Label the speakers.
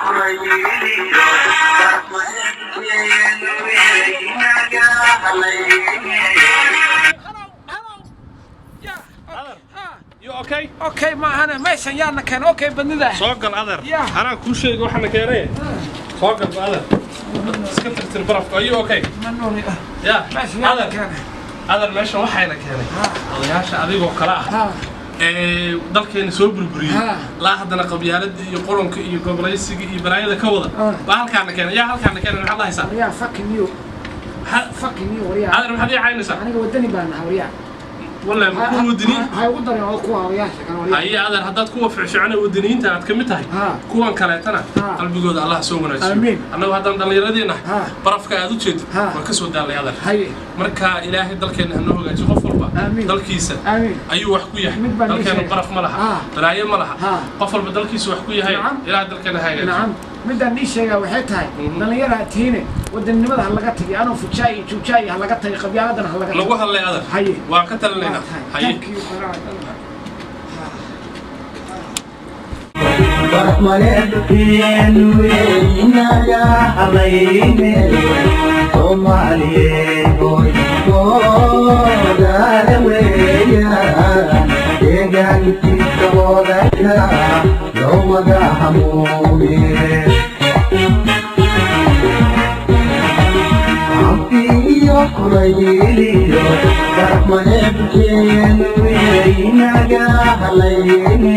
Speaker 1: Kulayliyo baraf maleebkeenu inaga halayne.
Speaker 2: Hello, hello. Yeah.
Speaker 3: Adeer.
Speaker 2: Ha.
Speaker 3: You okay?
Speaker 2: Okay, ma ahane meeshan yaana keen okay badnida.
Speaker 3: Soo gal, adeer.
Speaker 2: Yeah.
Speaker 3: Anaa kuu sheegay waxaana keenay. Soo gal, adeer, iska tirtir barafka. Are you okay?
Speaker 2: Ma nooli.
Speaker 3: Ya.
Speaker 2: Meeshan yaana
Speaker 3: Adeer.
Speaker 2: keen.
Speaker 3: Adeer, meeshan waxayna keenay odayaasha adigoo kale ah ee dalkeena soo burburiyey, laa haddana qabyaaladda iyo qoronka iyo gobolaysiga iyo balaayada ka wada baa halkaana keenay. Yaa halkaana keenay? Maxaad lahaysaa?
Speaker 2: Waryaa, fucking you. Fucking you, waryaa.
Speaker 3: Adeer, maxaad ii caynaysaa?
Speaker 2: Aniga wadani baan nahay, waryaa.
Speaker 3: Wallahi ma kuwa wadaniin.
Speaker 2: Ha ugu darin oo kuwa odayaasha kale, waryaa.
Speaker 3: Haye adeer, haddaad kuwa ficficana wadaniyiinta aad ka mid tahay, kuwan kaleetana qalbigooda Allah soo wanaajiyo.
Speaker 2: Amiin.
Speaker 3: Annagu haddaan dhallinyaradeenna barafka aad u jeedid waan ka soo daalay, adeer. Marka Ilaahay dalkeenna hanoo hagaajiyo. Qof walba
Speaker 2: Amiin.
Speaker 3: dalkiisa
Speaker 2: Amiin.
Speaker 3: ayuu wax ku yahay.
Speaker 2: Mid baan ii
Speaker 3: Dalkeenu
Speaker 2: sheegay.
Speaker 3: baraf ma laha, balaayo ma laha. Qof walba dalkiisa wax ku yahay. Ilaahay dalkeenna ha hagaajiyo.
Speaker 2: Nacam, midaan ii sheegaa waxay tahay, dhallinyaraa tiine, wadannimada ha laga tagay, anuu fujaay iyo juujaay ha laga tagay, qabyaaladana ha laga
Speaker 3: Lagu
Speaker 2: tagay.
Speaker 3: hadlay, adeer.
Speaker 2: Haye.
Speaker 3: Waan ka talinaynaa.
Speaker 2: Waa tahay.
Speaker 3: Haye.
Speaker 2: Thank you, alright.
Speaker 1: Baraf maleebkeenu inaga halayne. Soomaaliyeed hooygoodada weeyaan, deegaankiisa wadaka loo wada hamuume. Cabsi iyo kulayliyo baraf maleebkeenu inaga halayne.